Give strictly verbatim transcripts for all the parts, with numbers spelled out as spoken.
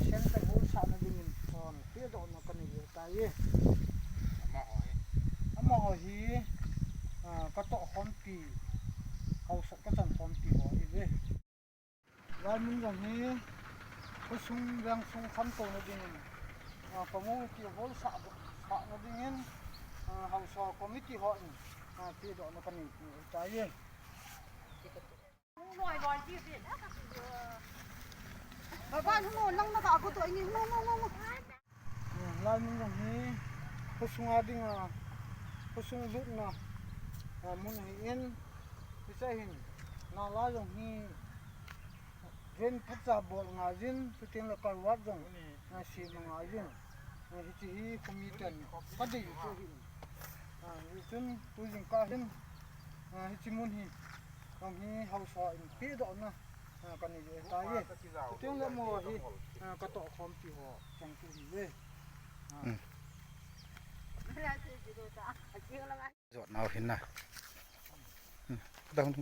Center hall sahna dingin hon pedohna kanei tai. Amaho hi, ah, katoh khompi, haosa kachan khompi ho ahiuve. Laimun jong hi khosung vengsung khantouna dingin, ah, community hall sah, sahna dingin, ah, haosa committee hon, ah, pedohna kanei tai. Baba, nung nang na ka ko to ini, nung, nung, nung, nung. Laimun jong hi khosunga dinga, khosung lutna, ah, mun ahin, hiche hin nala jong hi drain phatcha bol angaiyin, chuteng le culvert jong, ah, sem angaiyin. Ah, hiche hi khomi ten kadei chu ahin. Ah, hichun tujingkah hin, ah, hiche mun hi, jong hi haosa in pedohna, ah, kanei tai. Chuteng le amaho hi, ah, katoh khompi ho chang chu ahiuve. Ah. Hmm. Jot nau hin na. Hmm. Dang.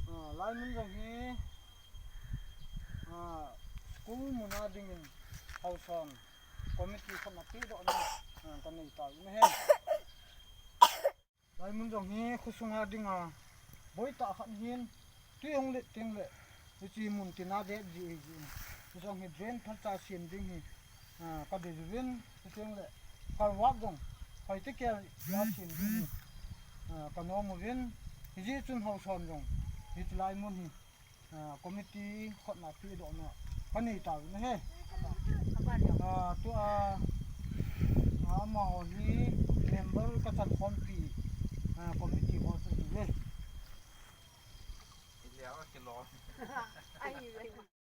Ah, laimun jong hi, ah, school muna dingin haosa committee khon a pedohna, ah, kanei tauvin ahi. Laimun jong hi khosunga dinga boitah khat ahin, tui hung let teng le, hiche mun tina det ji ahi jin. Jong hi drain phatcha sem ding hi, ah, kadei uvin, chuteng le culvert jong hoitah kei a sem ding hi, ah, kanom uvin, hijeh chun haosan jong hiche laimun hi, ah, committee khon a pedohna kanei tauvin ahi. Ah, tua, ah, amaho hi member kachan khompi, ah, committee ho chu ahiuve.